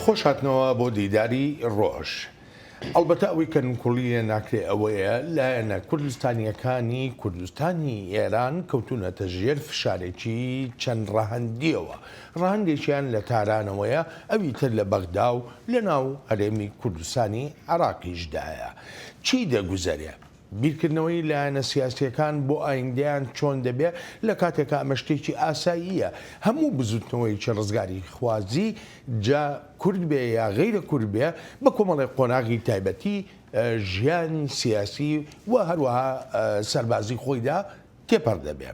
خۆش هاتنەوە بۆ دیداری ڕۆژ. ئەڵبەتە ئەوەی کە نکوڵی لێ ناکرێ ئەوەیە لایەنە کوردستانییەکانی کوردستانی ئێران کەوتوونەتە ژێر فشارێکی چەند ڕەهەندییەوە، ڕەهەندێکیان لە تارانەوەیە، ئەوی تر لە بەغدا و لە ناو هەرێمی کوردستانی عێراقیشدایە. چی دەگوزەرێ؟ بیرکردنەوەی لایەنە سیاسییەکان بۆ ئایندەیان چۆن دەبێ، لە کاتێکا ئەمە شتێکی ئاساییە هەموو بزوتنەوەیەکی ڕزگاریخوازی جا کورد بێ یا غەیرە کورد بێ بە کۆمەڵێک قۆناغی تایبەتی ژیانی سیاسی و هەروەها سەربازی خۆیدا تێپەڕ دەبێ.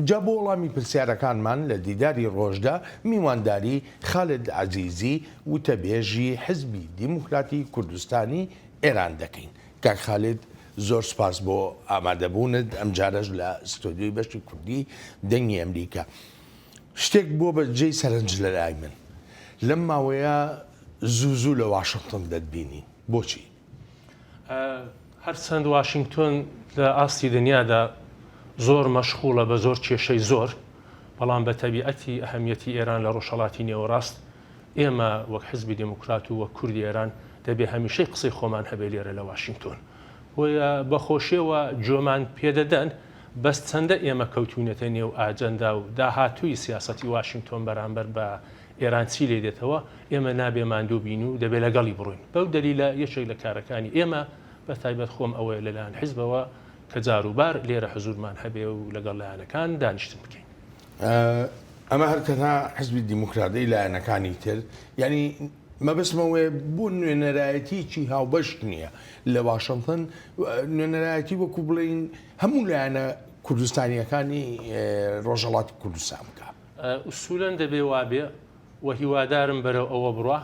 جا بۆ وەڵامی پرسیارەکانمان لە دیداری ڕۆژدا میوانداری خالد عەزیزی وتەبێژی حزبی دیموکراتی کوردستانی ئێران دەکەین. کاک خالید زۆر سوپاس بۆ ئامادەبوونت ئەمجارەش لە ستۆدیۆی بەشی کوردی دەنگی ئەمریکا. شتێک بووە بە جێی سەرنج لە لای من لەم ماوەیە زوو زوو لە واشنتن دەتبینین بۆچی؟ هەرچەند واشینگتۆن لە ئاستی دنیادا زۆر مەشخوڵە بە زۆر کێشەی زۆر، بەڵام بە تەبیعەتی ئەهەمیەتی ئێران لە ڕۆژهەڵاتی نێوەڕاست ئێمە وەک حزبی دێموکرات و وەک کوردی ئێران دەبێ هەمیشەی قسەی خۆمان هەبێ لێرە لە واشینگتۆن. بۆیە بە خۆشیەوە گوێمان پێدەدەن، بەس چەندە ئێمە کەوتوینەتە نێو ئاجەندا و داهاتووی سیاسەتی واشینگتۆن بەرامبەر بە ئێران چی لێ دێتەوە، ئێمە نابێ ماندوو بین و دەبێ لەگەڵی بڕۆین. بەو دەلیلە یەکێک لە کارەکانی ئێمە بە تایبەت خۆم ئەوەیە لە لایەن حیزبەوە کە جاروبار لێرە حزوورمان هەبێ و لەگەڵ لایەنەکان دانیشتن بکەین. ئەمە هەر تەنها حزبی دیموکراتەی لایەنەکانی تر یانی مەبەستم ئەوەیە بۆ نوێنەرایەتیەکی هاوبەش نییە لە واشنتن نوێنەرایەتی وەکو بڵێین هەموو لایەنە کوردستانیەکانی ڕۆژهەڵاتی کوردستان بکە. ئوسولەن دەبێ وابێ و هیوادارم بەرەو ئەوە بڕوا،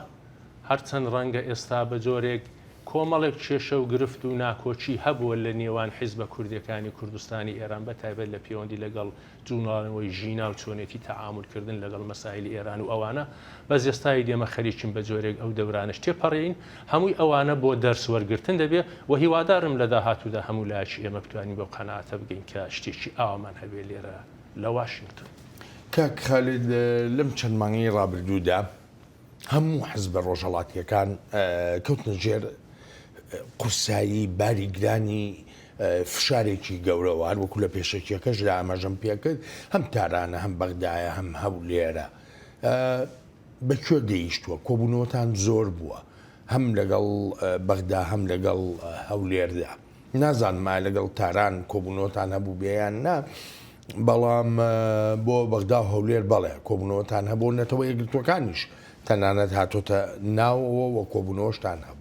هەرچەند ڕەنگە ئێستا بە جۆرێک کۆمەڵێک کێشە و گرفت و ناکۆکی هەبووە لە نێوان حیزبە کوردیەکانی کوردستانی ئێران بە تایبەت لە پێوەندی لەگەڵ جووڵانەوەی ژینا و چۆنێتی تەعامول کردن لەگەڵ مەسایلی ئێران و ئەوانە، بەس ئێستا ئیدی ئێمە خەریکین بە جۆرێک ئەو دەورانەش تێپەڕێین، هەمووی ئەوانە بۆ دەرس وەرگرتن دەبێ و هیوادارم لە داهاتوودا هەموو لایەکی ئێمە بتوانین بەو قەناعەتە بگەین کە شتێکی ئاوامان هەبێ لێرە لە واشینگتۆن. کاک خالید لەم چەند مانگەی ڕابردوودا هەموو حزبە ڕۆژهەڵاتییەکان کەوتنە ژێر قورسایی باری گرانی فشارێکی گەورەوە، هەروەکو لە پێشەکییەکەشدا ئاماژەم پێکرد، هەم تارانە، هەم بەغدایە، هەم هەولێرە. بە کوێ گەیشتووە؟ کۆبوونەوەتان زۆر بووە، هەم لەگەڵ بەغدا، هەم لەگەڵ هەولێردا. نازانم ئایا لەگەڵ تاران کۆبوونەوەتان هەبووبێ یان نا، بەڵام بۆ بەغدا و هەولێر بەڵێ کۆبوونەوەتان هەبوو، نەتەوە یەکگرتووەکانیش تەنانەت هاتۆتە ناوەوە و کۆبوونەوەشتان هەبووە.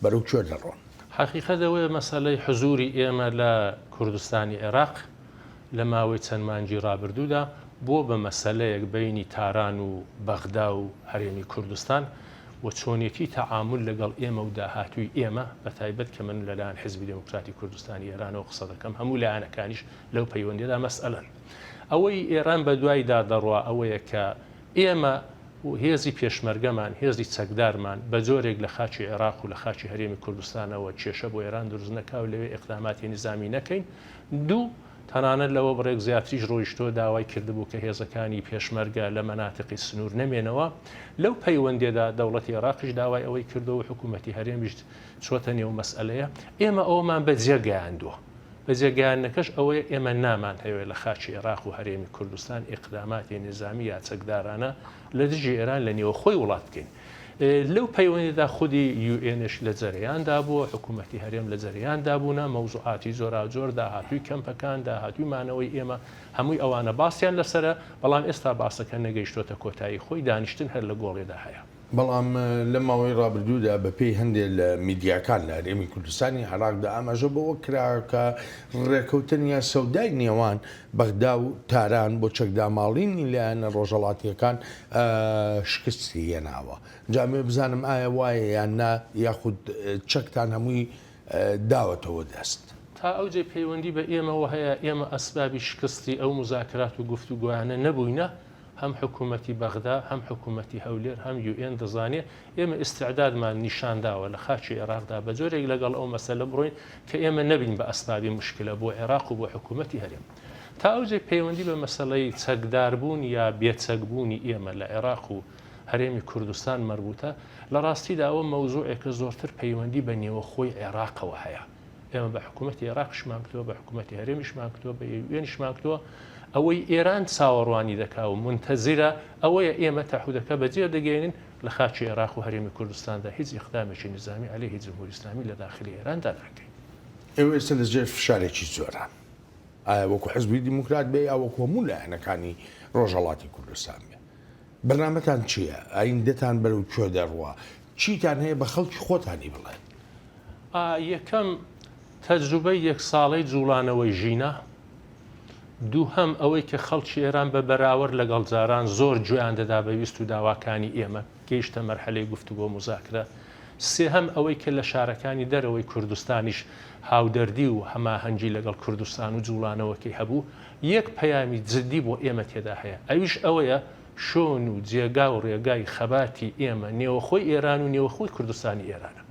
بەرەو کوێ دەڕۆن؟ حەقیقەت ئەوەیە مەسەلەی حزووری ئێمە لە کوردستانی عێراق لە ماوەی چەند مانگی ڕابردوودا بووە بە مەسەلەیەک بەینی تاران و بەغدا و هەرێمی کوردستان و چۆنێتی تەعامول لەگەڵ ئێمە و داهاتووی ئێمە بە تایبەت کە من لەلایەن حیزبی دێموکراتی کوردستانی ئێرانەوە قسە دەکەم هەموو لایەنەکانیش لەو پەیوەندیەدا مەسئەلەن. ئەوەی ئێران بە دوایدا دەڕوا ئەوەیە کە ئێمە و هێزی پێشمەرگەمان، هێزی چەکدارمان بە جۆرێک لە خاکی عێراق و لە خاکی هەرێمی کوردستانەوە کێشە بۆ ئێران دروست نەکا و لەوێ ئیقداماتی نیزامی نەکەین. دوو، تەنانەت لەوە بڕێک زیاتریش ڕۆیشتووە داوای کردبوو کە هێزەکانی پێشمەرگە لە مەناتقی سنوور نەمێنەوە. لەو پەیوەندیەدا دەوڵەتی عێراقیش داوای ئەوەی کردووە و حکوومەتی هەرێمیش چۆتە نێو مەسئەلەیە. ئێمە ئەوەمان بە جێ گەیاندووە. بەجێگەیاندنەکەش ئەوەیە ئێمە نامانهەوێ لە خاکی ئێراق و هەرێمی کوردستان ئیقداماتی نیزامی یا چەکدارانە لە دژی ئێران لە نێوەخۆی وڵات بکەین. لەو پەیوەندیدا خودی یو ئێنش لە جەرەیاندا بووە، حکوومەتی هەرێم لە جەرەیاندا بوونە، مەوزوعاتی جۆراوجۆر، داهاتووی کەمپەکان، داهاتووی مانەوەی ئێمە، هەمووی ئەوانە باسیان لەسەرە، بەڵام ئێستا باسەکە نەگەیشتۆتە کۆتایی خۆی، دانیشتن هەر لە گۆڵێدا هەیە. بەڵام لەم ماوەی ڕابردوودا بەپێی هەندێک لە میدیاکان لە هەرێمی کوردستانی عێراقدا ئاماژە بەوە کرا کە ڕێکەوتن یا سەودای نێوان بەغدا و تاران بۆ چەکداماڵینی لایەنە ڕۆژهەڵاتییەکان شکستی هێناوە. جا ئەمەوێ بزانم ئایا وایە یان نا یاخود چەکتان هەمووی داوەتەوە دەست؟ تا ئەو جێی پەیوەندی بە ئێمەوە هەیە، ئێمە ئەسبابی شکستی ئەو موزاکرات و گفتوگۆیانە نەبووینە، هەم حکومەتی بەغدا، هەم حکومەتی هەولێر، هەم یوئێن دەزانێ ئێمە ئیستعدادمان نیشان داوە لە خاکی عێراقدا بە جۆرێک لەگەڵ ئەو مەسەلە بڕۆین کە ئێمە نەبین بە ئەسبابی موشکلە بۆ عێراق و بۆ حکومەتی هەرێم. تا ئەو جێی پەیوەندی بە مەسەلەی چەکداربوون یا بێ چەکبوونی ئێمە لە عێراق و. هەرێمی کوردستان مەربوتە، لە ڕاستیدا ئەوە مەوزوعێکە زۆرتر پەیوەندی بە نێوەخۆی عێراقەوە هەیە. ئێمە بە حکوومەتی عێراقیشمان کردووە، بە حکوومەتی هەرێمیشمان کردووە، بە یوئێنیشمان کردووە. ئەوەی ئێران چاوەڕوانی دەکا و مونتەزیرە ئەوەیە ئێمە تەعهودەکە بەجێ دەگەیەنین، لە خاکی عێراق و هەرێمی کوردستاندا هیچ ئیقدامێکی نیزامی عەلەیهی جمهوری ئیسلامی لە داخلی ئێراندا ناکەین. ئێوە ئێستا لە ژێر فشارێکی زۆران. ئایا وەکو حزبی دیموکرات بێ یا وەکو هەموو لایەنەکانی ڕۆژهەڵاتی کوردستان بێ؟ بەرنامەتان چییە؟ ئایندەتان بەرەو کوێ دەڕوا؟ چیتان هەیە بە خەڵکی خۆتانی بڵێن؟ ئا، یەکەم، تەجروبەی یەک ساڵەی جووڵانەوەی ژینا. دووهەم، ئەوەی کە خەڵکی ئێران بە بەراوەرد لەگەڵ جاران زۆر گوێیان دەدا بە ویست و داواکانی ئێمە، گەیشتە مەرحەلەی گفتوگۆ موزاکرە. سێهەم، ئەوەی کە لە شارەکانی دەرەوەی کوردستانیش هاودەردی و هەماهەنگی لەگەڵ کوردستان و جووڵانەوەکەی هەبوو، یەک پەیامی جدی بۆ ئێمە تێدا هەیە، ئەویش ئەوەیە شۆن و جێگا و ڕێگای خەباتی ئێمە نێوەخۆی ئێران و نێوەخۆی کوردستانی ئێرانە.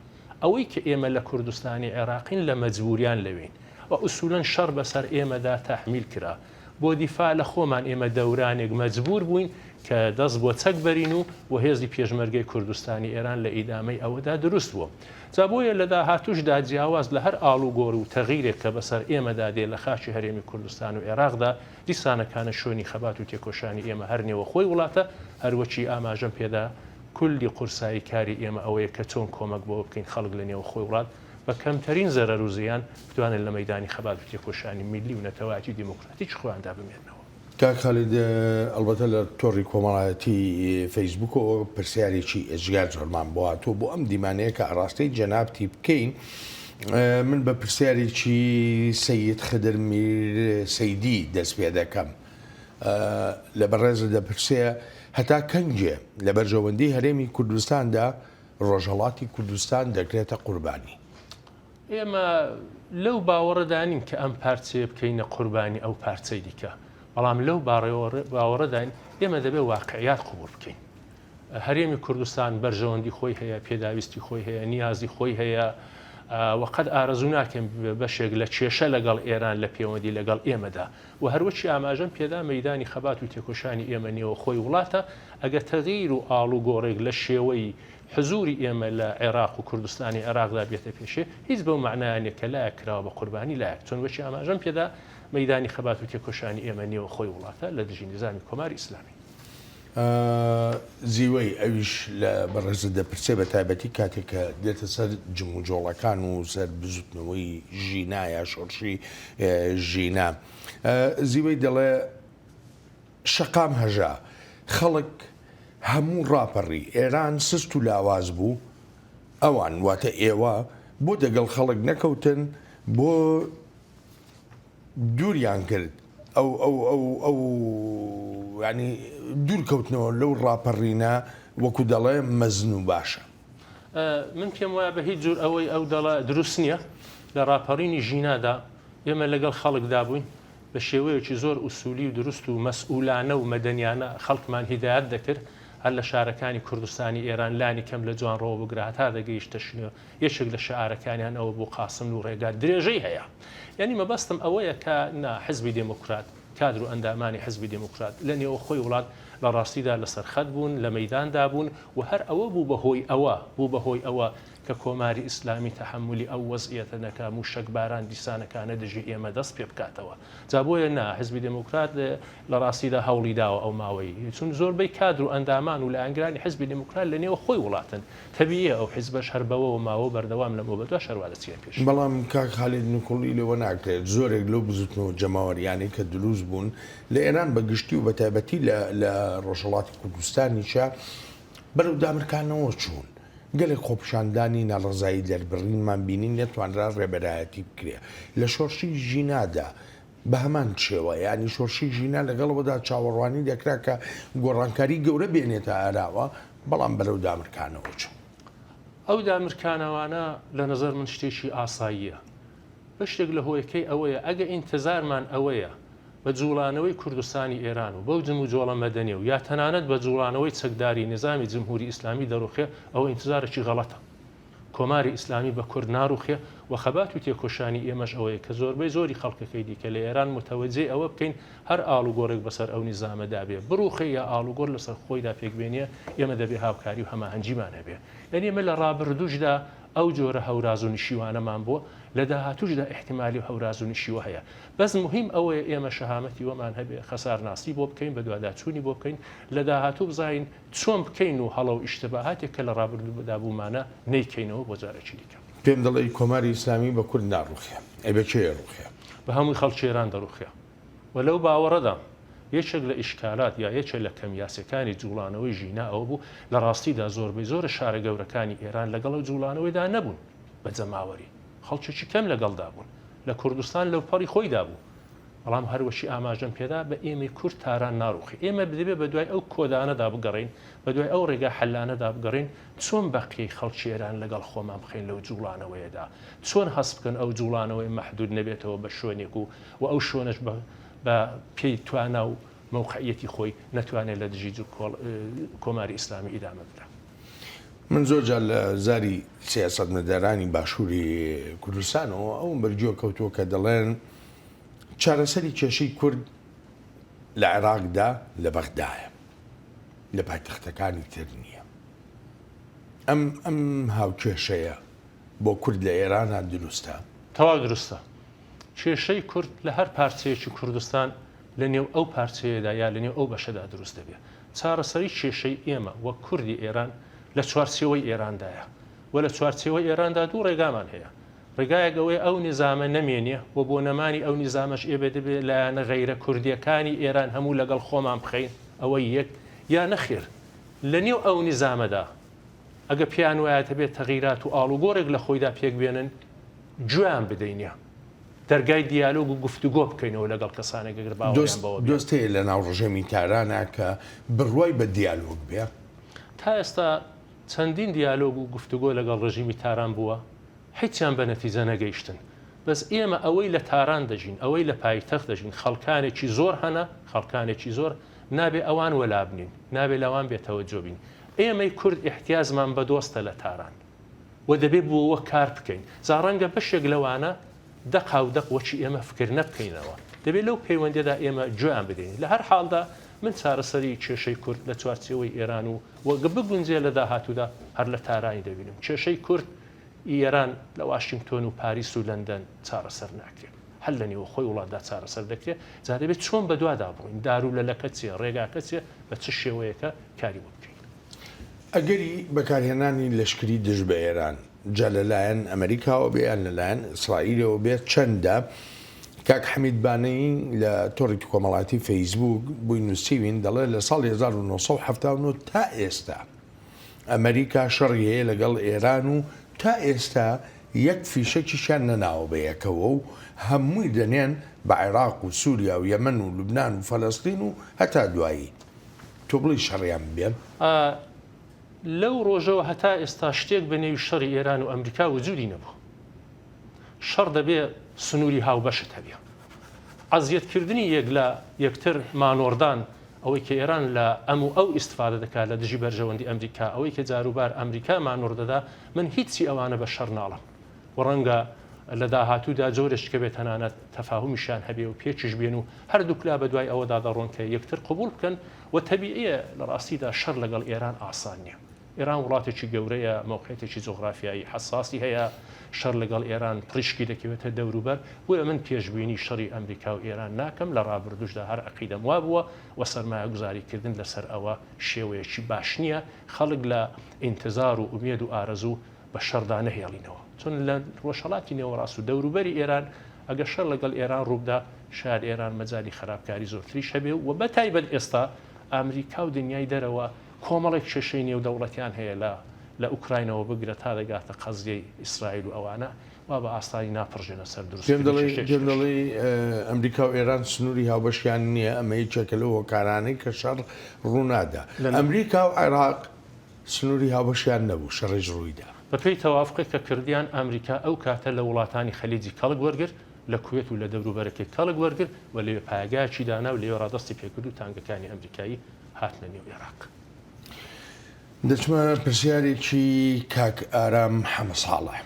ئەوەی کە ئێمە لە کوردستانی عێراقین لە مەجبوریان لەوێین و ئوسولەن شەڕ بەسەر ئێمەدا تەحمیل کرا. بۆ دیفاع لە خۆمان ئێمە دەورانێک مەجبور بووین کە دەست بۆ چەک بەرین و و هێزی پێشمەرگەی کوردستانی ئێران لە ئیدامەی ئەوەدا دروست بووە. جا بۆیە لە داهاتووشدا جیاواز لە هەر ئاڵوگۆڕ و تەغیرێک کە بەسەر ئێمەدا دێ لە خاکی هەرێمی کوردستان و عێراقدا دیسانەکانە شوێنی خەبات و تێکۆشانی ئێمە هەر نێوەخۆی وڵاتە هەروەکی ئاماژەم پێدا کولی قورسایی کاری ئێمە ئەوەیە کە چۆن کۆمەک بەوە بکەین خەڵک لە نێوخۆی وڵات بە کەمتەرین زەرەر و زیان بتوانن لە مەیدانی خەبات و تێکۆشانی میللی و نەتەوایەتی دێموکراتیکی خۆیاندا بمێننەوە. کاک خالید ئەڵبەتە لە تۆڕی کۆمەڵایەتی فەیسبووکەوە پرسیارێکی ئێجگار زۆرمان بۆ هاتووە بۆ ئەم دیمانەیە کە ئاڕاستەی جەنابتی بکەین من بە پرسیارێکی سەید خدر میر سەیدی دەست پێ دەکەم لە بەڕێزت دەپرسێ هەتا کەنگێ لە بەرژەوەندی هەرێمی کوردستاندا ڕۆژهەڵاتی کوردستان دەکرێتە قوربانی؟ ئێمە لەو باوەڕەدا نین کە ئەم پارچەیە بکەینە قوربانی ئەو پارچەی دیکە، بەڵام لەو باوەڕەداین ئێمە دەبێت واقعیات قبوڵ بکەین. هەرێمی کوردستان بەرژەوەندی خۆی هەیە، پێداویستی خۆی هەیە، نیازی خۆی هەیە و قەت ئارەزوو ناکەین ببێ بەشێک لە کێشە لەگەڵ ئێران لە پێوەندی لەگەڵ ئێمەدا و هەروەکی ئاماژەم پێدا مەیدانی خەبات و تێکۆشانی ئێمە نێوەخۆی وڵاتە ئەگەر تەغییر و ئاڵوگۆڕێک لە شێوەی حزووری ئێمە لە عێراق و کوردستانی عێراقدا بێتە پێشێ هیچ بەو مەعنایە نیە کە لایەک کراوە بە قوربانی لایەک چۆن وەکی ئاماژەم پێدا مەیدانی خەبات و تێکۆشانی ئێمە نێوەخۆی وڵاتە لە دژی نیزامی کۆماری ئیسلامی. زیوەی ئەویش لە بەڕێزت دەپرسێ بە تایبەتی کاتێک کە دێتە سەر جموجۆڵەکان و سەر بزوتنەوەی ژینا یا شۆڕشی ژینا زیوەی دەڵێ شەقام هەژا خەڵک هەموو ڕاپەڕی ئێران سست و لاواز بوو ئەوان واتە ئێوە بۆ دەگەڵ خەڵک نەکەوتن بۆ دووریان کرد ئەو ئەو ئەو ئەو یانی دوور کەوتنەوە لەو ڕاپەڕینە وەکو دەڵێ مەزن و باشە. من پێم وایە بە هیچ جور ئەوەی ئەو دەڵێ دروست نییە. لە ڕاپەڕینی ژینادا ئێمە لەگەڵ خەڵکدا بووین، بە شێوەیەکی زۆر ئوسولی و دروست و مەسئولانە و مەدەنیانە خەڵکمان هیدایەت دەکرد، هەر لە شارەکانی کوردستانی ئێران لانی کەم لە جوانڕۆوە بگرە هەتا دەگەیشتە شنۆ یەکێک لە شعارەکانیان ئەوە بوو قاسملوو ڕێگا درێژەی هەیە. یانی مەبەستم ئەوەیە کە نا حزبی دێموکرات، کادر و ئەندامانی حزبی دێموکرات لە نێوەخۆی وڵات لە ڕاستیدا لەسەر خەت بوون، لە مەیداندا بوون و هەر ئەوە بوو بە هۆی ئەوە بوو بە هۆی ئەوە کە کۆماری ئیسلامی تەحەمولی ئەو وەزعیەتە نەکا مووشەکباران دیسانەکانە دژی ئێمە دەست پێ بکاتەوە. جا بۆیە نا حزبی دێموکرات لە ڕاستیدا هەوڵی داوە ئەو ماوەی چون زۆربەی کادر و ئەندامان و لایەنگرانی حزبی دێموکرات لە نێوە خۆی وڵاتن تەبیعیە ئەو حیزبەش هەر بەوەوە ماوە و بەردەوام لەمەوە بەدواش هەروا دەچینە پێش. بەڵام کاک خالید نکوڵی لەوە ناکرێت زۆرێک لەو بزوتنەوە جەماوەریانەی کە دروست بوون لە ئێران بە گشتی و بە تایبەتی لە لە ڕۆژهەڵاتی کوردستانیشا بەرەو دامرکانەوە چوون. گەلێک خۆپیشاندانی ناڕەزایی دەربڕینمان بینی نەتوانرا ڕێبەرایەتی بکرێ. لە شۆڕشی ژینادا بە هەمان شێوە، یانی شۆڕشی ژینا لەگەڵ ئەوەدا چاوەڕوانی دەکرا کە گۆڕانکاری گەورە بێنێتە ئاراوە، بەڵام بەرەو دامرکانەوە چوو. ئەو دامرکانەوانە لە نەزەر من شتێکی ئاساییە. بەشێک لە هۆیەکەی ئەوەیە ئەگە ئینتزارمان ئەوەیە بە جووڵانەوەی کوردستانی ئێران و بەو جموجۆڵە مەدەنی و یا تەنانەت بە جووڵانەوەی چەکداری نیزامی جمهوری ئیسلامی دەڕوخێ، ئەوە ئینتزارێکی غەڵەتە. کۆماری ئیسلامی بە کورد ناڕوخێ و خەبات و تێکۆشانی ئێمەش ئەوەیە کە زۆربەی زۆری خەڵکەکەی دیکە لە ئێران متەوەجێی ئەوە بکەین هەر ئاڵوگۆڕێک بەسەر ئەو نیزامەدا بێ بڕوخێ یا ئاڵوگۆڕ لەسەر خۆیدا پێک بێنێ ئێمە دەبێ هاوکاری و هەماهەنگیمان هەبێ. یانی ئێمە لە ڕابردووشدا ئەو جۆرە هەوراز و نشیوانەمان بووە، لە داهاتووشدا ئیحتیمالی هەوراز و نشیوە هەیە. بەس موهیم ئەوەیە ئێمە شەهامەتی وەمان هەبێ، خەسارناسی بۆ بکەین، بەدواداچوونی بۆ بکەین، لە داهاتوو بزانین چۆن بکەین و هەڵە و ئیشتباهاتێک کە لە ڕابردوودا بوومانە نەیکەینەوە بۆ جارێکی دیکە. پێم دەڵێی کۆماری ئیسلامی بە کورد ناڕوخێ، ئەی بە کێ ئەڕوخێ؟ بە هەمووی خەڵکی ئێران دەڕوخێ و لەو باوەڕەدام یەکێک لە ئیشکالات یا یەکێ لە کەمیاسەکانی جووڵانەوەی ژینا ئەوە بوو لە ڕاستیدا زۆربەی زۆرە شارە گەورەکانی ئێران لەگەڵ ئەو جووڵانەوەیدا نەبوون بە جەماوەری خەڵکێکی کەم لەگەڵدا بوون لە کوردستان لەوپەڕی خۆیدا بوو بەڵام هەروەکی ئاماژەم پێدا بە ئێمەی کورد تاران ناڕوخێ. ئێمە دەبێ بەدوای ئەو کۆدانەدا بگەڕێین، بەدوای ئەو ڕێگا حەلانەدا بگەڕێین چۆن بەقیەی خەڵکی ئێران لەگەڵ خۆمان بخەین لەو جوڵانەوەیەدا، چۆن هەست بکەن ئەو جوڵانەوەیە مەحدود نەبێتەوە بە شوێنێک و و ئەو شوێنەش بە بە پێی توانا و مەوقعیەتی خۆی نەتوانێ لە دژی کۆماری ئیسلامی ئیدامە بدا. من زۆر جار لە زاری سیاسەتمەدارانی باشووری کوردستانەوە ئەوم بەرگوێ کەوتووە کە دەڵێن، چارەسەری کێشەی کورد لە عێراقدا لە بەغدایە، لە پایتەختەکانی تر نییە. ئەم ئەم هاوکێشەیە بۆ کورد لە ئێرانا دروستە؟ تەواو دروستە. کێشەی کورد لە هەر پارچەیەکی کوردستان لە نێو ئەو پارچەیەدا یا لە نێو ئەو بەشەدا دروست دەبێ. چارەسەری کێشەی ئێمە وەک کوردی ئێران لە چوارچێوەی ئێراندایە و لە چوارچێوەی ئێراندا دوو ڕێگامان هەیە. ڕێگایەک ئەوەیە ئەو نیزامە نەمێنێ و بۆ نەمانی ئەو نیزامەش ئێمە دەبێ لایەنە غەیرە کوردییەکانی ئێران هەموو لەگەڵ خۆمان بخەین، ئەوە یەک، یا نەخێر لە نێو ئەو نیزامەدا ئەگە پێیان وایە دەبێ تەغیرات و ئاڵوگۆڕێک لە خۆیدا پێک بێنن گوێیان بدەینێ، دەرگای دیالۆگ و گفتوگۆ بکەینەوە لەگەڵ کەسانێک ئەگەر باوەڕیان بەوە بێ. دۆست هەیە لە ناو ڕژێمی تارانا کە بڕوای بە دیالۆگ بێ؟ تا ئێستا چەندین دیالۆگ و گفتوگۆ لەگەڵ ڕژیمی تاران بووە، هیچیان بە نەتیجە نەگەیشتن. بەس ئێمە ئەوەی لە تاران دەژین، ئەوەی لە پایتەخت دەژین، خەڵکانێکی زۆر هەنە، خەڵکانێکی زۆر، نابێ ئەوان وەلابنین، نابێ لەوان بێ تەوەجۆ بین. ئێمەی کورد ئیحتیاجمان بە دۆستە لە تاران و دەبێ بۆوە کار بکەین. جا ڕەنگە بەشێک لەوانە دەقاودەق وەکی ئێمە فکر نەبکەینەوە. دەبێ لەو پەیوەندیەدا ئێمە گوێیان بدەین. لە هەر حاڵدا من چارەسەری کێشەی کورد لە چوارچێوەی ئێران و وەک بگونجێ لە داهاتوودا هەر لە تارانی دەبینم. کێشەی کورد ی ئێران لە واشینگتۆن و پاریس و لەندەن چارەسەر ناکرێ. هەر لە نێوخۆی وڵاتدا چارەسەر دەکرێ. جا دەبێ چۆن بەدوادا بڕۆین، دارولەلەکە چیە، ڕێگاکە چیە، بە چ شێوەیەکە کاری بۆ بکەین. ئەگەری بەکارهێنانی لەشکری دژ بە ئێران، جا لە لایەن ئەمەریکاوە بێ یان لە لایەن ئیسرائیلەوە بێ چەندە؟ کاک حەمید بانەیی لە تۆڕی کۆمەڵایەتی فەیسبووک بۆی نووسیوین دەڵێ لە ساڵی 1979 تا ئێستا ئەمەریکا شەڕی هەیە لەگەڵ ئێران و تا ئێستا یەک فیشەکیشیان نەناوە بە یەکەوە و هەمووی دەنێن بە عێراق و سووریا و یەمەن و لوبنان و فەلەستین و هەتا دوایی تۆ بڵێی شەڕیان ببێن؟ لەو ڕۆژەوە هەتا ئێستا شتێک بە نێوی شەڕی ئێران و ئەمریکا وجودی نەبوو. شەڕ دەبێ سنووری هاوبەشت هەبێ. عەزیەت کردنی یەک لە یەکتر مانۆڕدان، ئەوەی کە ئێران لە ئەم و ئەو ئیستفادە دەکا لە دژی بەرژەوەندی ئەمریکا، ئەوەی کە جاروبار ئەمریکا مانۆڕ دەدا، من هیچی ئەوانە بە شەڕ ناڵێم و ڕەنگە لە داهاتوودا جۆرێک کە بێ تەنانەت تەفاهومیشیان هەبێ و پێکیش بێن و هەردووکلا بە دوای ئەوەدا دەڕۆن کە یەکتر قبووڵ بکەن و تەبیعیە لە ڕاستیدا شەڕ لەگەڵ ئێران ئاسان نیە. ئێران وڵاتێکی گەورەیە، مەوقعیەتێکی جوغرافیایی حەساسی هەیە، شەڕ لەگەڵ ئێران پڕیشکی دەکەوێتە دەوروبەر، بۆیە من پێشبینی شەڕی ئەمریکا و ئێران ناکەم، لە ڕابردووشدا هەر عەقیدەم وابووە و سەرمایەگوزاریکردن لەسەر ئەوە شێوەیەکی باش نییە، خەڵک لە ئینتزار و ئومێد و ئارەزوو بە شەڕدا نەهێڵینەوە، چون لە ڕۆژهەڵاتی نێوەڕاست و دەوروبەری ئێران ئەگەر شەڕ لەگەڵ ئێران ڕووبدا شایەد ئێران مەجالی خەراپکاری زۆرتریش هەبێ و بەتایبەت ئێستا ئامریکا و دنیای دەرەوە کۆمەڵێک کێشەی نێودەوڵەتیان هەیە لە لە ئوکراینەوە بگرە تا دەگاتە قەزیەی ئیسرائیل و ئەوانە وا بە ئاسانی ناپڕژێنە سەر پێم دروستکردنی دەڵێی کێشەیەکی پێم تر. دەڵێی ئەمریکا و ئێران سنووری هاوبەشیان نییە، ئەمە یەکێکە لەو هۆکارانەی کە شەڕ ڕوونادا. لە ئەمریکا و عێراق سنووری هاوبەشیان نەبوو، شەڕیش ڕوویدا. بەپێی تەوافقێک کە کردیان، ئەمریکا ئەو کاتە لە وڵاتانی خەلیجی کەڵک وەرگرت، لە کوێت و لە دەوروبەرەکەی کەڵک وەرگرت و لەوێ پایەگایەکی دانا و لەوێ ڕا دەستی پێکرد و تانگەکانی ئەمریکایی هاتنە نێو ئێراق. دەچمە پرسیارێکی کاک ئارام حەمەساڵح.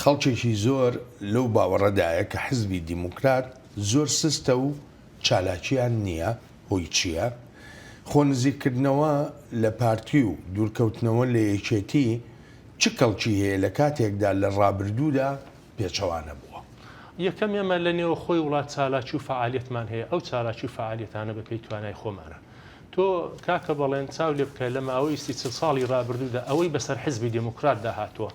خەڵکێکی زۆر لەو باوەڕەدایە کە حزبی دیموکرات زۆر سستە و چالاکیان نییە، هۆی چییە؟ خۆ نزیککردنەوە لە پارتی و دوورکەوتنەوە لە یەکێتی چ کەڵکی هەیە لە کاتێکدا لە ڕابردوودا پێچەوانە بووە؟ یەکەم، ئێمە لە نێوخۆی وڵات چالاکی و فەعالیەتمان هەیە، ئەو چالاکی و فەعالیەتانە بەپێی توانای خۆمانە. تۆ کاکە بەڵێن چاو لێ بکە لە ماوەی سی چل ساڵی ڕابردوودا ئەوەی بەسەر حزبی دێموکراتدا هاتووە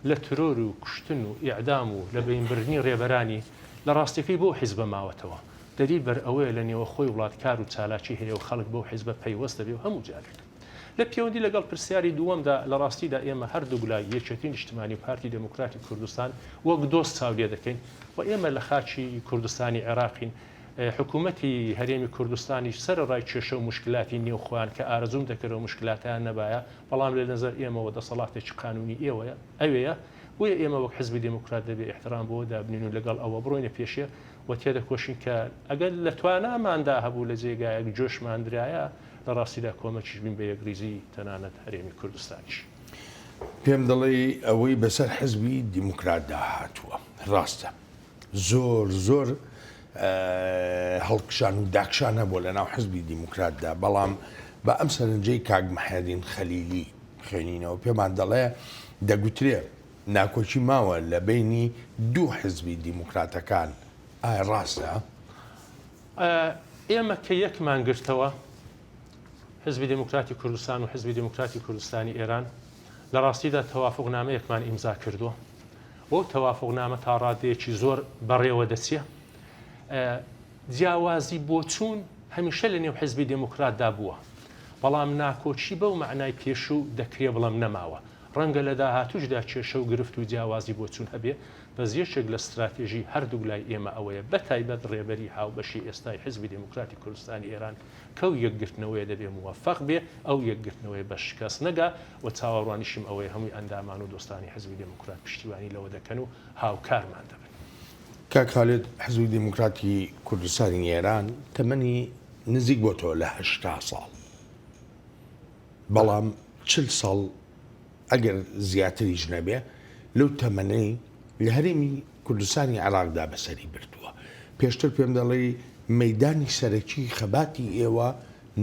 لە ترۆر و کوشتن و ئیعدام و لە بەین بردنی ڕێبەرانی لە ڕاستیەکەی بەو حیزبە ماوەتەوە. دەلیل بەر ئەوەیە لە نێوەخۆی وڵات کار و چالاکی هەیە و خەڵک بەو حیزبە پەیوەست دەبێ و هەموو جارێک. لە پێوەندی لەگەڵ پرسیاری دووەمدا لە ڕاستیدا ئێمە هەردووک لای یەکێتی نیشتمانی و پارتی دێموکراتی کوردستان وەک دۆست چاو لێ دەکەین و ئێمە لە خاکی کوردستانی عێراقین حکوومەتی هەرێمی کوردستانیش سەرەڕای کێشە و موشکلاتی نێو خۆیان کە ئارەزووم دەکرد ئەو موشکلاتەیان نەبایە، بەڵام لە نەزەر ئێمەوە دەسەڵاتێکی قانوونی ئێوەیە، ئەوێیە، بۆیە ئێمە وەک حزبی دێموکرات دەبێ ئیحترام بەوە دابنین و لەگەڵ ئەوە بڕۆینە پێشێ و تێدەکۆشین کە ئەگەر لە تواناماندا هەبوو لە جێگایەک جۆشمان درایە لە ڕاستیدا کۆمەکیش بین بە یەکڕیزیی تەنانەت هەرێمی کوردستانیش. پێم دەڵێی ئەوەی بەسەر حزبی دیموکراتدا هاتووە ڕاستە؟ زۆر زۆر هەڵکشان و داکشان هەبووە لە ناو حزبی دیموکراتدا، بەڵام بە ئەم سەرنجەی کاک محێدین خەلیلی بخوێنینەوە پێمان دەڵێ دەگوترێ ناکۆکی ماوە لە بەینی دوو حزبی دیموکراتەکان، ئایا ڕاستە؟ ئێمە کە یەکمان گرتەوە، حزبی دێموکراتی کوردستان و حزبی دێموکراتی کوردستانی ئێران، لە ڕاستیدا تەوافوقنامەیەکمان ئیمزا کردووە و ئەو تەوافوقنامە تا ڕادەیەکی زۆر بەڕێوە دەچێ. جیاوازی بۆچوون هەمیشە لە نێو حزبی دێموکراتدا بووە، بەڵام ناکۆکی بەو مەعنای پێشوو دەکرێ بڵێم نەماوە. ڕەنگە لە داهاتووشدا کێشە و گرفت و جیاوازی بۆچوون هەبێ، بەس یەکێک لە ستراتێژی هەردووک لای ئێمە ئەوەیە، بە تایبەت ڕێبەری هاوبەشی ئێستای حزبی دێموکراتی کوردستانی ئێران کەو یەکگرتنەوەیە دەبێ موەفەق بێ، ئەو یەکگرتنەوەیە بە شکەست نەگا و چاوەڕوانیشم ئەوەیە هەمووی ئەندامان و دۆستانی حزبی دێموکرات پشتیوانی لەوە دەکەن و هاوکارمان دەبن. کاک خالید، حزبی دێموکراتی کوردستانی ئێران تەمەنی نزیک بۆتەوە لە 80 ساڵ، بەڵام 40 ساڵ ئەگەر زیاتریش نەبێ لەو تەمەنەی لە هەرێمی کوردستانی عێراقدا بەسەری بردووە. پێشتر پێم دەڵێی مەیدانی سەرەکی خەباتی ئێوە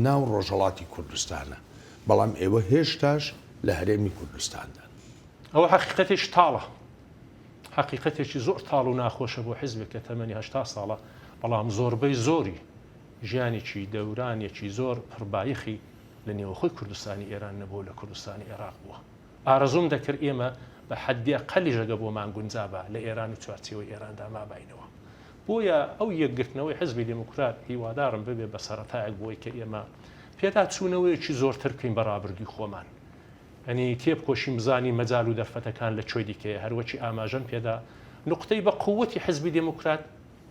ناو ڕۆژهەڵاتی کوردستانە، بەڵام ئێوە هێشتاش لە هەرێمی کوردستاندان. ئەوە حەقیقەتێکی تاڵە. حەقیقەتێکی زۆر تاڵ و ناخۆشە بۆ حیزبێک کە تەمەنی 80 ساڵە، بەڵام زۆربەی زۆری ژیانێکی دەورانێکی زۆر پڕبایەخی لە نێوەخۆی کوردستانی ئێران نەبووە و لە کوردستانی عێراق بووە. ئارەزووم دەکرد ئێمە بە حەدی ئەقەلیش ئەگە بۆمان گونجابا لە ئێران و چوارچێوەی ئێراندا ماباینەوە. بۆیە ئەو یەکگرتنەوەی حزبی دێموکرات هیوادارم ببێ بە سەرەتایەک بۆی کە ئێمە پێداچوونەوەیەکی زۆرتر بکەین بە ڕابردووی خۆمان. یانی تێبکۆشین بزانین مەجال و دەرفەتەکان لە کوێ دیکەیە. هەروەکی ئاماژەم پێدا نوقتەی بە قووەتی حزبی دێموکرات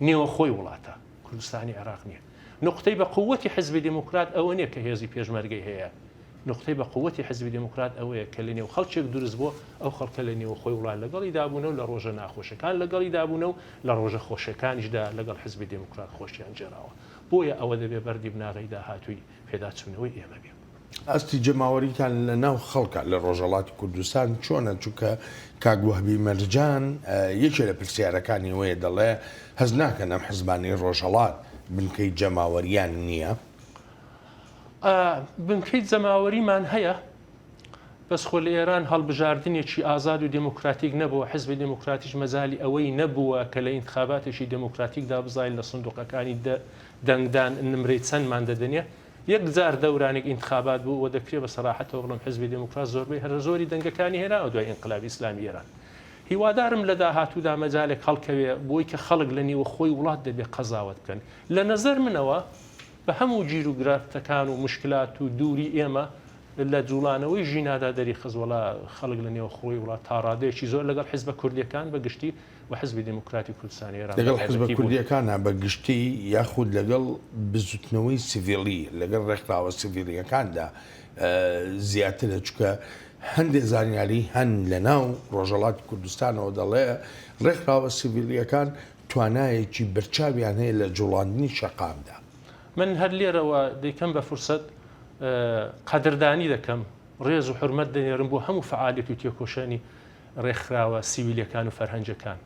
نێوەخۆی وڵاتە، کوردستانی عێراق نییە. نوقتەی بە قووەتی حزبی دێموکرات ئەوە نییە کە هێزی پێشمەرگەی هەیە. نوقتەی بە قووەتی حزبی دێموکرات ئەوەیە کە لە نێو خەڵکێک دروست بووە، ئەو خەڵکە لە نێوخۆی وڵات لەگەڵیدا بوونە و لە ڕۆژە ناخۆشەکان لەگەڵیدا بوونە و لە ڕۆژە خۆشەکانیشدا لەگەڵ حزبی دێموکرات خۆشیان گێڕاوە. بۆیە ئەوە دەبێ بەردی بناغەی داهاتووی پێداچوونەوەی ئێمە بێ. ئاستی جەماوەریتان لە ناو خەڵکا لە ڕۆژهەڵاتی کوردستان چۆنە؟ چونکە کاک وەهبی مەرجان یەکێ لە پرسیارەکانی ئەوەیە دەڵێ هەست ناکەن ئەم حزبانەی ڕۆژهەڵات بنکەی جەماوەریان نییە؟ بنکەی جەماوەریمان هەیە، بەس خۆ لە ئێران هەڵبژاردنێکی ئازاد و دێموکراتیک نەبووە، حزبی دێموکراتیش مەجالی ئەوەی نەبووە کە لە ئینتخاباتێکی دێموکراتیکدا بزانین لە سندوقەکانی دەنگدان نمرەی چەندمان دەدەنێ. یەکجار دەورانێک ئینتخابات بوو و دەکرێ بە سەراحەتەوە بڵێم حزبی دێموکرات زۆربەی هەرە زۆری دەنگەکانی هێناوە دوای ئینقلابی ئیسلامی ئێران. هیوادارم لە داهاتوودا مەجالێک هەڵکەوێ بۆی کە خەڵک لە نیوەخۆی وڵات دەبێ قەزاوەت بکەن. لە نەزەر منەوە بە هەموو گیروگرفتەکان و موشکلات و دووری ئێمە لە جوڵانەوەی ژینادا دەریخست وەڵا خەڵک لە نێوخۆی وڵات تا ڕادەیەکی زۆر لەگەڵ حیزبە کوردییەکان بە گشتی و حزبی دێموکراتی کوردستانی ئێران بە لەگەڵ حزبە تایبەتی بوون. کوردییەکانا بە گشتی یاخود لەگەڵ بزوتنەوەی سیڤیلی، لەگەڵ ڕێکخراوە سیڤیلییەکاندا زیاترە، چونکە هەندێ زانیاری هەن لەناو ڕۆژهەڵاتی کوردستانەوە دەڵێ ڕێکخراوە سیڤیلییەکان توانایەکی بەرچاویان هەیە لە جوڵاندنی شەقامدا. من هەر لێرەوە دەیکەم بە فرسەت. قەدردانی دەکەم، ڕێز و حورمەت دەنێرم بۆ هەموو فەعالیەت و تێکۆشانی ڕێکخراوە سیویلیەکان و فەرهەنگیەکان.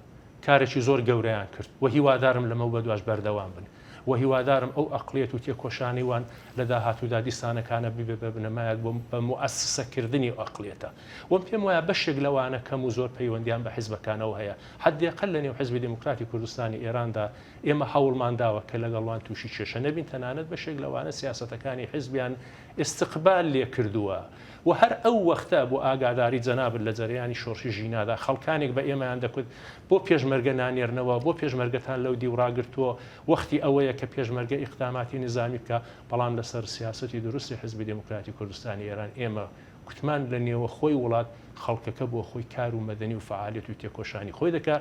کارێکی زۆر گەورەیان کرد و هیوادارم لەمەو بەدواش بەردەوام بن و هیوادارم ئەو ئەقڵیەت و تێکۆشانەی وان لە داهاتوودا دیسانەکانە ببێ بە بنەمایەک بۆ بە موئەسسە کردنی ئەو ئەقڵیەتە و پێم وایە بەشێک لەوانە کەم و زۆر پەیوەندیان بە حیزبەکانەوە هەیە حەدێقەل لە نێو حیزبی دێموکراتی کوردستانی ئێراندا ئێمە هەوڵمان داوە کە لەگەڵ وان تووشی کێشە نەبین، تەنانەت بەشێک لەوانە سیاسەتەکانی حیزبیان ئیستقبال لێ کردووە و هەر ئەو وەختە بۆ ئاگاداری جەنابت لە جەرەیانی شۆڕشی ژینادا خەڵکانێک بە ئێمەیان دەکوت بۆ پێشمەرگە نانێرنەوە، بۆ پێشمەرگەتان لەو دیو ڕاگرتووە، وەختی ئەوەیە کە پێشمەرگە ئیقداماتی نیزامی بکا، بەڵام لەسەر سیاسەتی دروستی حیزبی دێموکراتی کوردستانی ئێران ئێمە کوتمان لە نێوەخۆی وڵات خەڵکەکە بۆ خۆی کار و مەدەنی و فەعالیەت و تێکۆشانی خۆی دەکا،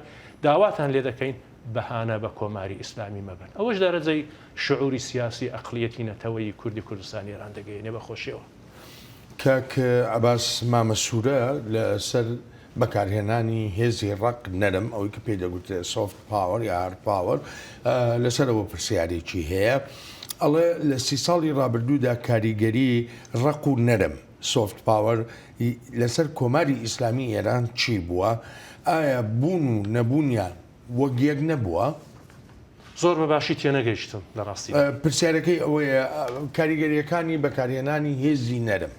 داواتان لێ دەکەین بەهانە بە کۆماری ئیسلامی مەبەن. ئەوەش دەرەجەی شعوری سیاسی ئەقڵیەتی نەتەوەیی کوردی کوردستانی ئێران دەگەیەنێ بە خۆشیەوە. کاک عەباس مامە سوورە لە سەر بەکارهێنانی هێزی ڕەق، نەرم، ئەوەی کە پێی دەگوترێ soft power یا hard power، لە سەر ئەوە پرسیارێکی هەیە. ئەڵێ لە سی ساڵی ڕابردوودا کاریگەری ڕەق و نەرم، soft power، ی لەسەر کۆماری ئیسلامی ئێران چی بووە؟ ئایا بوون و نەبوونیان وەک یەک نەبووە؟ زۆر بە باشی تێنەگەیشتم لە ڕاستیدا. پرسیارەکەی ئەوەیە کاریگەرییەکانی بەکارهێنانی هێزی نەرم،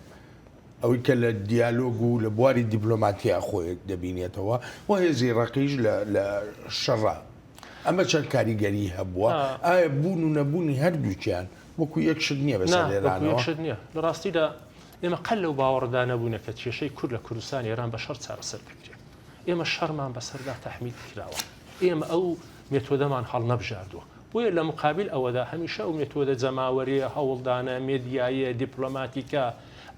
ئەوەی کە لە دیالۆگ و لە بواری دیپلۆماتیا خۆی دەبینێتەوە و هێزی ڕەقیش لە شەڕا، ئەمە چەند کاریگەری هەبووە؟ ئایا بوون و نەبوونی هەردووکیان وەکو یەک شت نییە بەسەر نا، وەکو یەک ئێرانەوە؟ شت نییە. لە ڕاستیدا ئێمە قەت لەو باوەڕەدا نەبووینە کە کێشەی کورد لە کوردستانی ئێران بە شەڕ چارەسەر دەکرێ. ئێمە شەڕمان بەسەردا تەحمیل کراوە. ئێمە ئەو مێتۆدەمان هەڵنەبژاردووە. بۆیە لە مقابل ئەوەدا هەمیشە ئەو مێتۆدە جەماوەرییە، هەوڵدانە، مێدیاییە، دیپلۆماتیکە،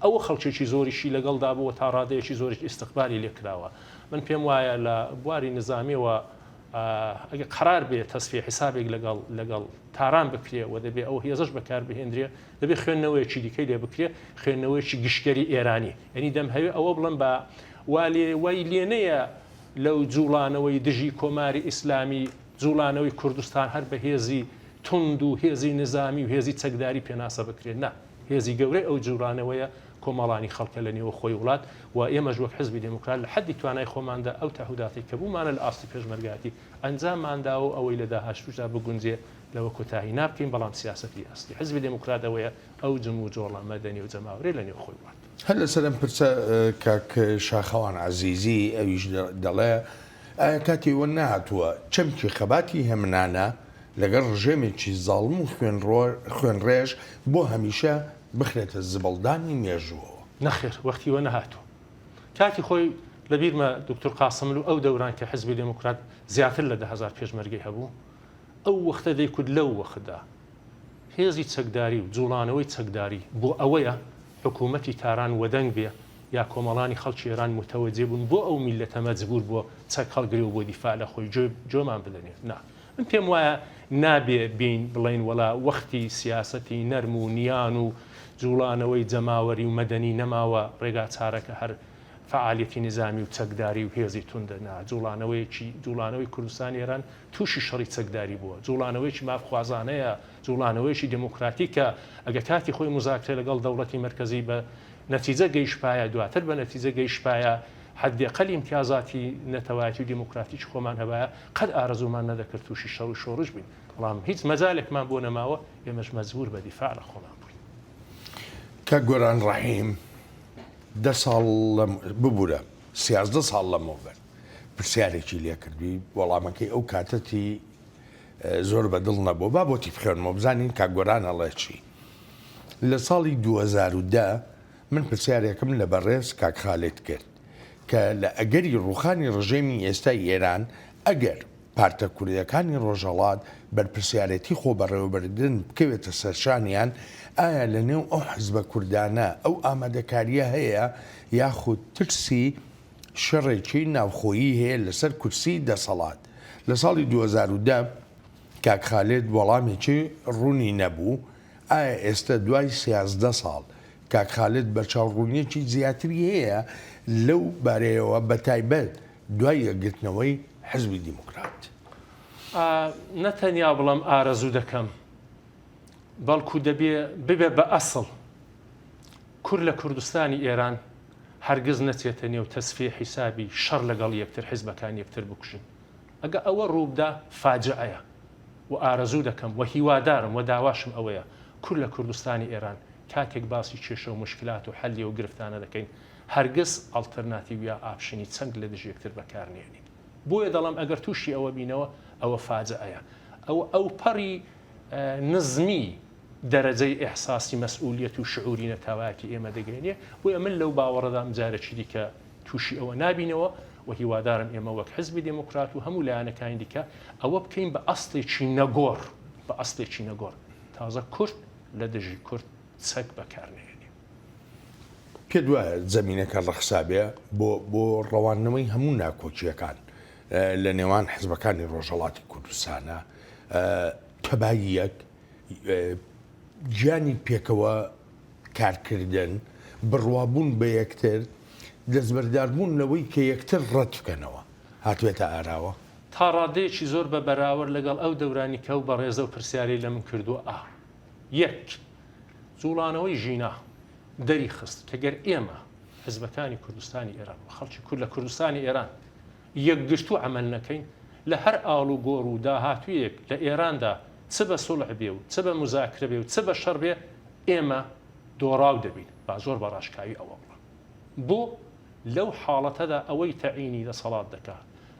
ئەوە خەڵکێکی زۆریشی لەگەڵدا بووە، تا ڕادەیەکی زۆریش ئیستقبالی لێ کراوە. من پێم وایە لە بواری نیزامییەوە ئەگەر قەرار بێ تەسفیە حیسابێک لەگەڵ لەگەڵ تاران بکرێ و دەبێ ئەو هێزەش بەکار بهێندرێ، دەبێ خوێندنەوەیەکی دیکەی لێ بکرێ، خوێندنەوەیەکی گشتگەری ئێرانی. یانی دەمهەوێ ئەوە بڵێم بە وا لێ وای لێ نەیە لەو جووڵانەوەی دژی کۆماری ئیسلامی، جووڵانەوەی کوردستان هەر بە هێزی توند و هێزی نیزامی و هێزی چەکداری پێناسە بکرێ. نا، هێزی گەورەی ئەو جووڵانەوەیە کۆمەڵانی خەڵکە لە نێوەخۆی وڵات و ئێمەش وەک حیزبی دێموکرات لە حەدی توانای خۆماندا ئەو تەعهوداتەی کە بوومانە لە ئاستی پێشمەرگایەتی ئەنجاممان داوە و ئەوەی لە داهاشتووشدا بگونجێ لەوە کۆتایی نابکەین، بەڵام سیاسەتی ئەسلی حیزبی دێموکرات ئەوەیە ئەو جموجۆڵە مەدەنی و جەماوەریە لە نێوخۆی وڵات. هەر لەسەر ئەم پرسە کاک شاخەوان عەزیزی ئەویش دەڵێ، ئایا کاتی ئەوە نەهاتووە چەمکی خەباتی هێمنانە لەگەڵ ڕژێمێکی زاڵم و خوێنڕێژ بۆ هەمیشە بخرێتە زبڵدانی مێژووەوە؟ نەخێر وەختی وە نەهاتووە. کاتی خۆی لە بیرمە دوکتور قاسملوو ئەو دەوران کە حیزبی دێموکرات زیاتر لە 10,000 پێشمەرگەی هەبوو ئەو وەختە دەیکوت لەو وەختدا هێزی چەکداری و جوڵانەوەی چەکداری بۆ ئەوەیە حکوومەتی تاران وەدەنگ بێ یا کۆمەڵانی خەڵکی ئێران موتەوەجێ بوون بۆ ئەو میللەتە مەجبوور بووە چەک هەڵگرێ و بۆ دیفاع لە خۆی گوێمان بدەنێ نا من پێم وایە نابێ بێین بڵێین وەڵا وەختی سیاسەتی نەرم و نیان و جوڵانەوەی جەماوەری و مەدەنی نەماوە ڕێگا چارەکە هەر فەعالیەتی نیزامی و چەکداری و هێزی توندە نا جوڵانەوەیەکی جوڵانەوەی کوردستانی ئێران تووشی شەڕی چەکداری بووە جوڵانەوەیەکی مافخوازانەیە جوڵانەوەیەکی دێموکراتیکە ئەگە کاتی خۆی موزاکرە لەگەڵ دەوڵەتی مەرکەزی بە نەتیجە گەیشتبایە دواتر بە نەتیجە گەیشتبایە حەدێقەل ئیمتیازاتی نەتەوایەتی و دێموکراتیکی خۆمان هەبایە قەت ئارەزوومان نەدەکرد تووشی شەڕ و شۆڕش بین بەڵام هیچ مەجالێکمان بۆ نەماوە ئێمەش مەجبوور بە دیفاع لە خۆمان بووین. کاک گۆران ڕەحیم دە ساڵ لەم ببورە 13 ساڵ لەمەوبەر پرسیارێکی لێکردووی وەڵامەکەی ئەو کاتەتی زۆر بە دڵ نەبوو با بۆتی بخوێنمەوە بزانین کاک گۆران ئەڵێ چی لە ساڵی 2010 من پرسیارێکم لە بەڕێز کاک خالید کرد کە لە ئەگەری ڕووخانی ڕژێمی ئێستای ئێران ئەگەر پارتە کوردیەکانی ڕۆژهەڵات بەرپرسیارێتی خۆبەڕێوەبردن بکەوێتە سەرشانیان، ئایا لە نێو ئەو حزبە کوردانە ئەو ئامادەکاریە هەیە یاخود ترسی شەڕێکی ناوخۆیی هەیە لەسەر کورسی دەسەڵات؟ لە ساڵی 2010 کاک خالید وەڵامێکی ڕوونی نەبوو، ئایا ئێستە دوای 13 ساڵ کاک خالید بەرچاوڕوونیەکی زیاتری هەیە لەو بارەیەوە بەتایبەت دوای یەکگرتنەوەی حزبی دیموکرات. نە تەنیا بڵێم ئارەزوو دەکەم، بەڵکو دەبێ ببێ بە ئەسڵ. کورد لە کوردستانی ئێران هەرگز نەچێتە نێو تەسفیە حیسابی شەڕ لەگەڵ یەکتر حیزبەکان یەکتر بکوژن. ئەگە ئەوە ڕووبدا فاجعەیە و ئارەزوو دەکەم و هیوادارم و داواشم ئەوەیە کورد لە کوردستانی ئێران کاتێک باسی کێشە و موشکلات و حەلی ئەو گرفتانە دەکەین هەرگز ئەڵتەرناتیو یا option ی چەنگ لە دژ یەکتر بەکار نێنین. بۆیە دەڵێم ئەگەر تووشی ئەوە بینەوە ئەوە فاجعەیە. ئەوە ئەوپەڕی نزمی دەرەجەی ئیحساسی مەسئولیەت و شعوری نەتەوایەتی ئێمە دەگەیەنێ، بۆیە من لەو باوەڕەدام جارێکی دیکە تووشی ئەوە نابینەوە و هیوادارم ئێمە وەک حزبی دێموکرات و هەموو لایەنەکانی دیکە ئەوە بکەین بە ئەسڵێکی نەگۆڕ، بە ئەسڵێکی نەگۆڕ تازە کورد لە دژی کورد چەک بەکار نەهێنێ. پێت وایە زەمینەکە ڕەخسابێ بۆ بۆ ڕەواندنەوەی هەموو ناکۆکییەکان لە نێوان حزبەکانی ڕۆژهەڵاتی کوردستانە تەباییەک گیانی پێکەوە کارکردن، بڕوابوون بە یەکتر، دەستبەرداربوون لەوەی کە یەکتر ڕەت بکەنەوە هاتبێتە ئاراوە؟ تا ڕادەیەکی زۆر بە بەراوەرد لەگەڵ ئەو دەورانی کە ئەو بەڕێزە و پرسیارەی لە من کردووە ئا. یەک، جوڵانەوەی ژینا دەری خست کە گەر ئێمە حزبەکانی کوردستانی ئێران و خەڵکی کورد لە کوردستانی ئێران یەکگرتوو عەمەل نەکەین، لە هەر ئاڵوگۆڕ و داهاتوویەک لە ئێراندا چ بە سوڵح بێ و چ بە موزاکرە بێ و چ بە شەڕ بێ، ئێمە دۆڕاو دەبین. با زۆر بە ڕاشکاوی ئەوە بڵێم. بۆ؟ لەو حاڵەتەدا ئەوەی تەعینی دەسەڵات دەکا،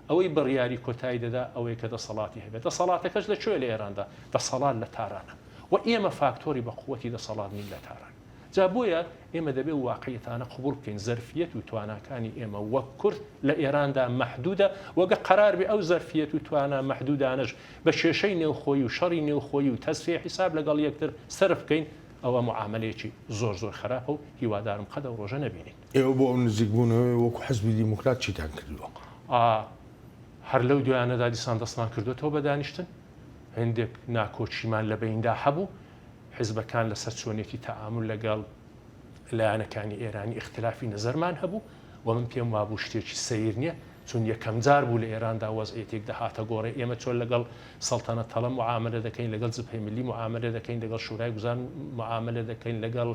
ئەوەی بڕیاری کۆتایی دەدا ئەوەیە کە دەسەڵاتی هەبێ. دەسەڵاتەکەش لە کوێیە لە ئێراندا؟ دەسەڵات لە تارانە و ئێمە فاکتۆری بە قووەتی دەسەڵات نین لە تاران. جا بۆیە ئێمە دەبێ واقعیەتانە قبوڵ بکەین زەرفیەت و تواناکانی ئێمە وەک کورد لە ئێراندا مەحدودە و گە قەرار بێ ئەو زەرفیەت و توانا مەحدودانەش بە کێشەی نێوخۆیی و شەڕی نێوخۆیی و تەسفیە حیساب لەگەڵ یەکتر سەرف بکەین ئەوە موعامەلەیەکی زۆر زۆر خەراپە و هیوادارم قەد ئەو ڕۆژە نەبینین. ئێوە بۆ ئەو نزیکبوونەوەیە وەکو حزبی دیموکرات چیتان کردووە؟ ئا هەر لەو دوایانەدا دیسان دەستمان کردۆتەوە بە دانیشتن. هێندێک ناکۆکیمان لە بەیندا هەبوو. حزبەکان لەسەر چۆنێتی تەعامول لەگەڵ لایەنەکانی ئێرانی ئیختلافی نەزەرمان هەبوو و من پێم وابوو شتێکی سەیر نییە چون یەکەم جار بوو لە ئێراندا وەزعیەتێک دەهاتە گۆڕێ ئێمە چۆن لەگەڵ سەڵتەنەت تەڵەب معاملە دەکەین لەگەڵ جبهەی ملی معاملە دەکەین لەگەڵ شورای گوزار معاملە دەکەین لەگەڵ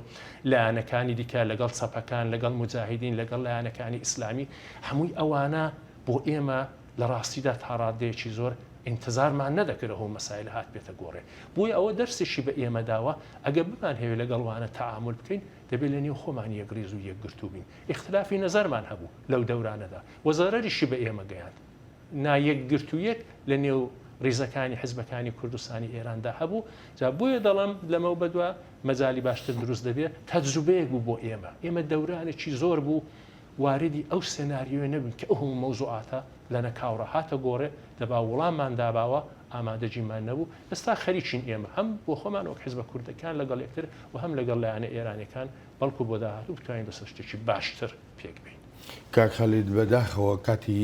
لایەنەکانی دیکە لەگەڵ چەپەکان لەگەڵ موجاهیدین لەگەڵ لایەنەکانی ئیسلامی هەمووی ئەوانە بۆ ئێمە لە ڕاستیدا تا ڕاددەیەکی زۆر ئینتزارمان نەدەکرد ئه و مەسایلە هاتبێتە گۆڕێ. بۆیە ئەوە دەرسێکی بە ئێمە داوە، ئەگەر بمانهەوێ لەگەڵ وانە تەعامول بکەین، دەبێ لە نێو خۆمان یەکڕیز و یەکگرتوو بین. ئیختلافی نەزەرمان هەبوو لەو دەورانەدا و زەرەریشی بە ئێمە گەیاند. نایەکگرتوویەک لە نێو ڕیزەکانی حزبەکانی کوردستانی ئێراندا هەبوو. جا بۆیە دەڵێم لەمەو بەدوا مەجالی باشتر دروست دەبێ. تەجروبەیەک بوو بۆ ئێمە. ئێمە دەورانێکی زۆر بوو واردی ئەو سێناریۆیە نەبووین کە ئه و مەوزوعاتە لەنەکاوڕا هاتە گۆڕێ، دەبا وڵاممان داباوە، ئامادەگیمان نەبوو، ئێستا خەریکین ئێمە هەم بۆ خۆمان وەک حزبە کوردەکان لەگەڵ یەکتر و هەم لەگەڵ لایەنە ئێرانیەکان بەڵکو بۆ داهاتوو بتوانین لەسەر شتێکی باشتر پێک بێین. کاک خالید بەداخەوە کاتی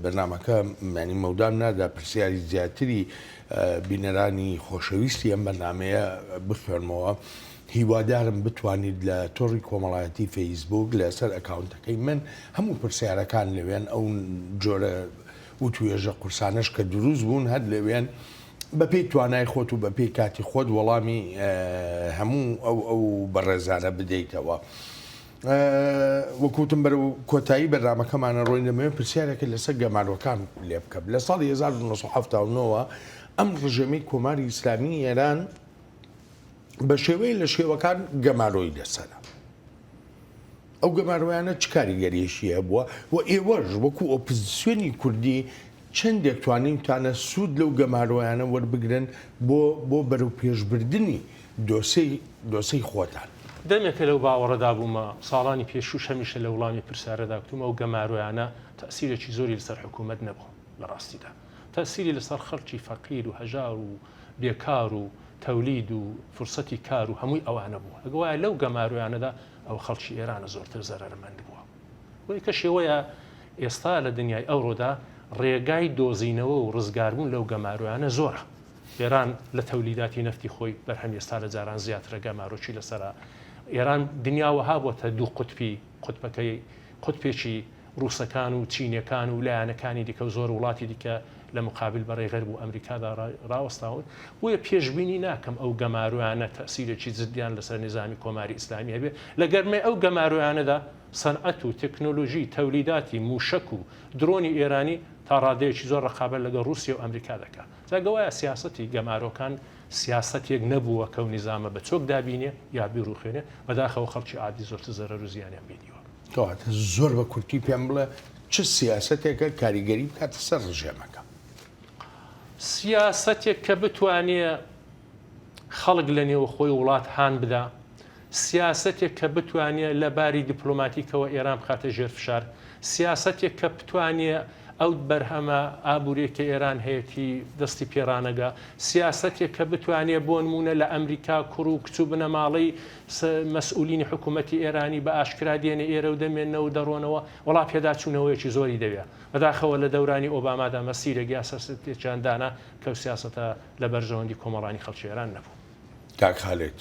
بەرنامەکە یانی مەودام نادا پرسیاری زیاتری بینەرانی خۆشەویستی ئەم بەرنامەیە بخوێنمەوە. هیوادارم بتوانیت لە تۆڕی کۆمەڵایەتی فەیسبووک لەسەر ئەکاونتەکەی من هەموو پرسیارەکان لەوێن ئەو جۆرە وتوێژە قورسانەش کە دروست بوون هەر لەوێن بەپێی توانای خۆت و بەپێی کاتی خۆت وەڵامی هەموو ئەو ئەو بەڕێزانە بدەیتەوە. وەکوتم بەرەو کۆتایی بەرنامەکەمانە ڕۆین دەمەوێت پرسیارێکە لەسەر گەمارۆکان لێ بکەم لە ساڵی 1970ەوە ئەم ڕژێمی کۆماری ئیسلامی ئێران بە شێوەیە لە شێوەکان گەمارۆی لەسەرە. ئەو گەمارۆیانە چ کاریگەریەکی هەبووە و ئێوەش وەکو ئۆپزسیۆنی کوردی چەندێک توانیوتانە سوود لەو گەمارۆیانە وەربگرن بۆ بۆ بەرەوپێشبردنی دۆسێی دۆسێی خۆتان؟ دەمێکە لەو باوەڕەدا بوومە، ساڵانی پێشووش هەمیشە لە وڵامی پرسیارەدا گوتوومە ئەو گەمارۆیانە تەئسیرێکی زۆری لەسەر حکوومەت نەبوو لە ڕاستیدا تەئسیری لەسەر خەڵکی فەقیر و هەژار و بێکار و تەولید و فرسەتی کار و هەمووی ئەوانە بووە. ئەگە وایە لەو گەمارۆیانەدا ئەوە خەڵکی ئێرانە زۆرتر زەرەرمەند بووە. بۆیە کە شێوەیە ئێستا لە دنیای ئەوڕۆدا ڕێگای دۆزینەوە و ڕزگاربوون لەو گەمارۆیانە زۆرە. ئێران لە تەولیداتی نەفتی خۆی بەرهەمی ئێستا لە جاران زیاترە گەمارۆکی لەسەرە. ئێران دنیا وەها بۆتە دوو قوتبی، قوتبەکەی قوتبێکی ڕووسەکان و چینیەکان و لایەنەکانی دیکە و زۆر وڵاتی دیکە. لە مقابل بەڕەی غەرب و ئەمریکادا ڕاوەستاون. بۆیە پێشبینی ناکەم ئەو گەمارۆیانە تەئسیرێکی جدیان لەسەر نیزامی کۆماری ئیسلامی هەبێ. لە گەرمەی ئەو گەمارۆیانەدا سەنعەت و تکنۆلۆژی تەولیداتی مووشەک و درۆنی ئێرانی تا ڕادەیەکی زۆر ڕەقابەت لەگەڵ ڕووسیە و ئەمریکا دەکا. جا گەوایە سیاسەتی گەمارۆکان سیاسەتێک نەبووە کەو نیزامە بە چۆک دابینێ یا بیڕووخێنێ، بەداخەوە خەڵکی عادی زۆرتر زەرەر و زیانیان بینیوە. کەواتە زۆر بە کورتی پێم بڵێ چ سیاسەتێکە کاریگەری بکاتە سەر ڕژێمەکە؟ سیاسەتێک کە بتوانێ خەڵک لە نێوخۆی وڵات هان بدا، سیاسەتێک کە بتوانێ لە باری دیپلۆماتیکەوە ئێران بخاتە ژێر فشار، سیاسەتێک کە بتوانێ ئەو بەرهەمە ئابووریەی کە ئێران هەیەتی دەستی پێ ڕانەگا، سیاسەتێک کە بتوانێ بۆ نموونە لە ئەمریکا کوڕ و کچ و بنەماڵەی مەسئولینی حکوومەتی ئێرانی بە ئاشکرا دێنە ئێرە و دەمێننەوە و دەڕۆنەوە، وەڵا پێداچوونەوەیەکی زۆری دەوێ. بەداخەوە لە دەورانی ئۆبامادا مەسیرێک یا سەرسەتێکیان دانا کە ئەو سیاسەتە لە بەرژەوەندی کۆمەڵانی خەڵکی ئێران نەبوو. کاک خالید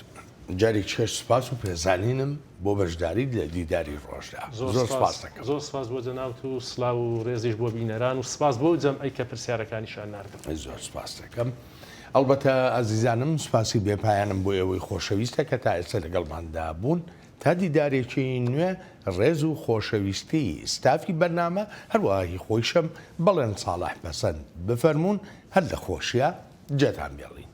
جارێکیش سوپاس و پێزانینم بۆ بەشداریت لە دیداری ڕۆژدا. زۆر سوپاست دەکەم. زۆر سوپاس بۆ جەنابت و سڵاو و ڕێزیش بۆ بینەران و سوپاس بۆ جەمعی کە پرسیارەکانیشیان ناردم. زۆر سوپاست دەکەم. ئەڵبەتە ئازیزانم سوپاسی بێ پایانم بۆ ئێوەی خۆشەویستە کە تا ئێستا لەگەڵماندا بوون. تا دیدارێکی نوێ ڕێز و خۆشەویستی ستافی بەرنامە هەروەها هی خۆیشم بەڵێن ساڵح پەسەند بفەرموون هەر لە خۆشیا جێتان بێڵین.